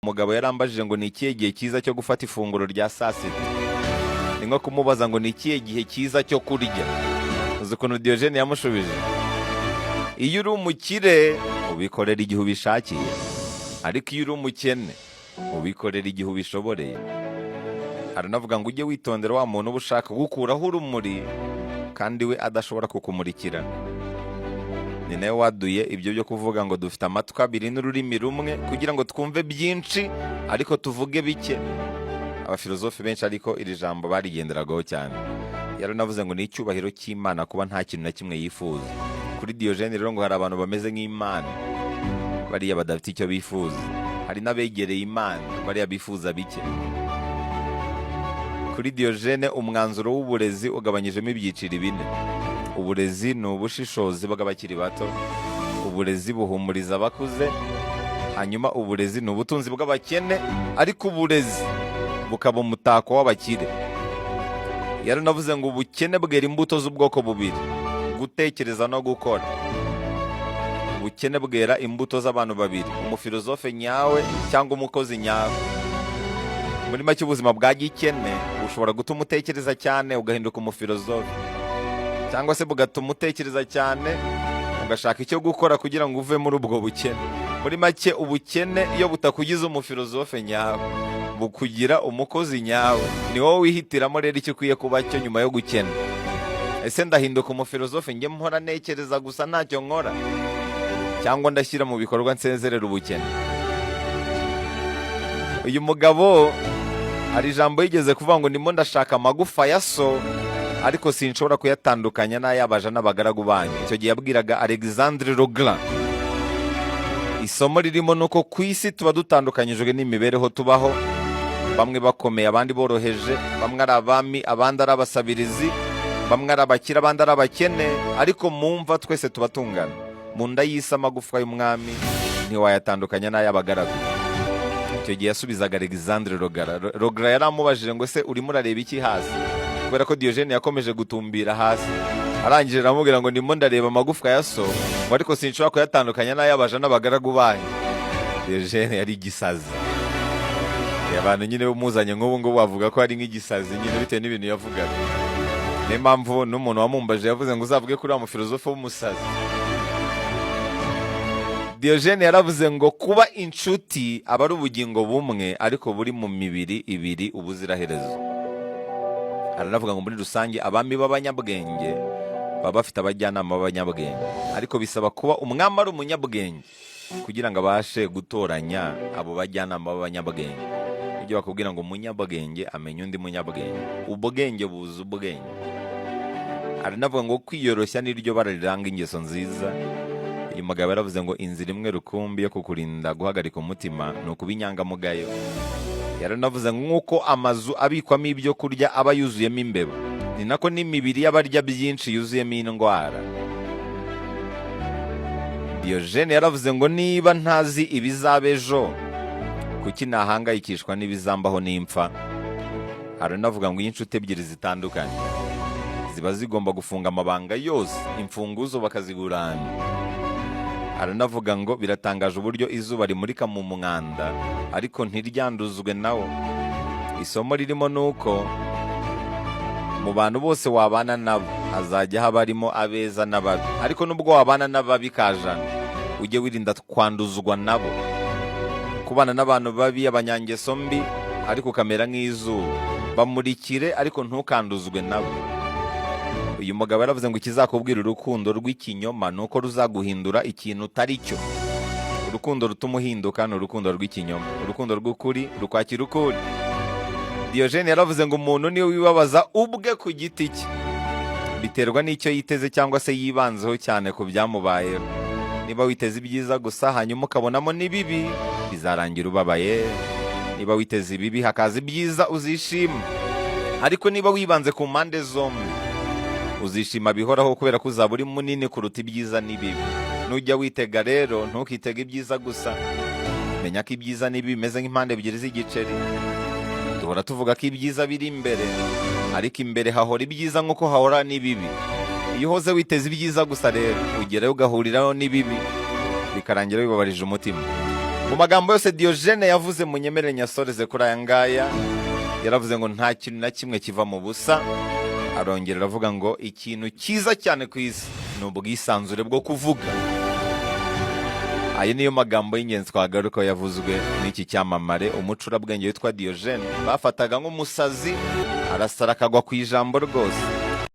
Umugabo yarambajije ngo ni ikihe gihe cyiza cyo gufata ifunguro rya saa sita? Ni nko kumubaza ngo ni ikihe gihe cyiza cyo kurya. Uzi ukuntu Diyojene yamushubije? Iyo uri umukire ubikorera igihe ubishakiye, ariko iyo uri umukene ubikorera igihe ubishoboreye. Aranavuga ngo ujye witondera wa muntu uba ushaka gukuraho urumuri kandi we adashobora kukumurikira. Ni nawe waduye ibyo byo kuvuga ngo dufite amatwi abiri n'ururimi rumwe kugira ngo twumve byinshi ariko tuvuge bike. Abafilozofe benshi ariko iri jambo barigenderagaho cyane. Yaranavuze ngo ni icyubahiro cy'Imana kuba nta kintu na kimwe yifuza. Kuri Diyojene rero, ngo hari abantu bameze nk'Imana, bariya badafite icyo bifuza. Hari n'abegereye Imana, bariya bifuza bike. Kuri Diyojene, umwanzuro w'uburezi ugabanyijemo ibyiciro bine. Uburezi ni ubushishozi bw'abakiri bato, uburezi buhumuriza abakuze, hanyuma uburezi ni ubutunzi bw'abakene, ariko uburezi bukaba umutako w'abakire. Yaranavuze ngo ubukene bwera imbuto z'ubwoko bubiri: gutekereza no gukora. Ubukene bwera imbuto z'abantu babiri: umufilozofe nyawe cyangwa umukozi nyawe. Muri make, ubuzima bwa gikene bushobora gutuma utekereza cyane ugahinduka umufilozofe, cyangwa se bugatuma utekereza cyane ugashaka icyo gukora kugira ngo uve muri ubwo bukene. Muri make, ubukene iyo butakugize umufilozofe nyawe, bukugira umukozi nyawe. Ni wowe wihitiramo rero icyo ukwiye kuba cyo nyuma yo gukena. Ese ndahinduka umufilozofe njye mpora ntekereza gusa ntacyo nkora, cyangwa ndashyira mu bikorwa nsezerera ubukene? Uyu mugabo hari ijambo yigeze kuvuga ngo ndimo ndashaka amagufa ya so, ariko sinshobora kuyatandukanya n'ay'abaja n'abagaragu banyu. Icyo gihe yabwiraga Alexandre le Grand. Isomo ririmo ni uko ku isi tuba dutandukanyijwe n'imibereho tubaho, bamwe bakomeye abandi boroheje, bamwe ari abami abandi ari abasabirizi, bamwe ari abakire abandi ari abakene, ariko mu mva twese tuba tungana. Mu nda y'isi amagufwa y'umwami ntiwayatandukanya n'ay'abagaragu. Icyo gihe yasubizaga Alexandre le Grand. Le Grand yaramubajije ngo ese urimo urareba iki hasi? Kubera ko Diyojene yakomeje gutumbira hasi, arangije aramubwira ngo ndimo ndareba amagufwa ya so, ngo ariko sinshobora kuyatandukanya n'ay'abaja n'abagaragu banyu. Diyojene yari igisazi. Abantu nyine umuzanye nk'ubu ngubu bavuga ko ari nk'igisazi nyine bitewe n'ibintu yavugaga. Niyo mpamvu n'umuntu wamumbaje yavuze ngo uzavuge kuri wa mufilozofe w'umusazi. Diyojene yaravuze ngo kuba inshuti aba ari ubugingo bumwe ariko buri mu mibiri ibiri ubuziraherezo. Aranavuga ngo muri rusange abami b'abanyabwenge baba bafite abajyanama b'abanyabwenge, ariko bisaba kuba umwami ari umunyabwenge kugira ngo abashe gutoranya abo bajyanama b'abanyabwenge. Ibyo bakubwira ngo umunyabwenge amenya undi munyabwenge, ubwenge buza ubwenge. Aranavuga ngo kwiyoroshya niryo bara riranga ingeso nziza. Uyu mugabo yaravuze ngo inzira imwe rukumbi yo kukurinda guhagarika umutima ni ukuba inyangamugayo. Yaranavuze ngo nk'uko amazu abikwamo ibyo kurya aba yuzuyemo imbeba, ni nako n'imibiri y'abarya byinshi yuzuyemo indwara. Diyojene yaravuze ngo niba ntazi ibizaba ejo, kuki nahangayikishwa n'ibizambaho n'impfa? Aranavuga ngo iyo inshuti ebyiri zitandukanye ziba zigomba gufunga amabanga yose, imfunguzo bakazigurana. Aranavuga ngo biratangaje uburyo izuba rimurika mu mwanda ariko ntiryanduzwe nawo. Isomo ririmo ni uko mu bantu bose wabana nabo hazajya haba harimo abeza n'ababi, ariko nubwo wabana n'ababi kajana, ujye wirinda kwanduzwa nabo. Kubana n'abantu babi, abanyangeso mbi, ariko ukamera nk'izuba, bamurikire ariko ntukanduzwe nabo. Uyu mugabo yaravuze ngo ikizakubwira urukundo rw'ikinyoma ni uko ruzaguhindura ikintu utari cyo. Urukundo rutuma uhinduka ni urukundo rw'ikinyoma, urukundo rw'ukuri rukwakira ukuri. Diyojene yaravuze ngo umuntu niwe wibabaza ubwe ku giti cye, biterwa n'icyo yiteze cyangwa se yibanzeho cyane ku byamubayeho. Niba witeze ibyiza gusa hanyuma ukabonamo n'ibibi, bizarangira ubabaye. Niba witeze ibibi hakaza ibyiza, uzishima. Ariko niba wibanze ku mpande zombi, uzishima bihoraho kubera ko uzaba uri munini kuruta ibyiza n'ibibi. Nujya witega rero, ntukitege ibyiza gusa. Menya ko ibyiza n'ibibi bimeze nk'impande ebyiri z'igiceri. Duhora tuvuga ko ibyiza biri imbere, ariko imbere hahora ibyiza nk'uko hahora n'ibibi. Iyo uhoze witeze ibyiza gusa rero, ugerayo ugahuriraho n'ibibi, bikarangira bibabarije umutima. Mu magambo yose Diogene yavuze, munyemerere nyasoreze kuri aya ngaya. Yaravuze ngo nta kintu na kimwe kiva mu busa. Arongera aravuga ngo ikintu cyiza cyane ku isi ni ubwisanzure bwo kuvuga. Ayo niyo magambo y'ingenzi twagarukaho yavuzwe n'iki cyamamare, umucurabwenge witwa Diogene, bafataga nk'umusazi, arasara akagwa ku ijambo rwose.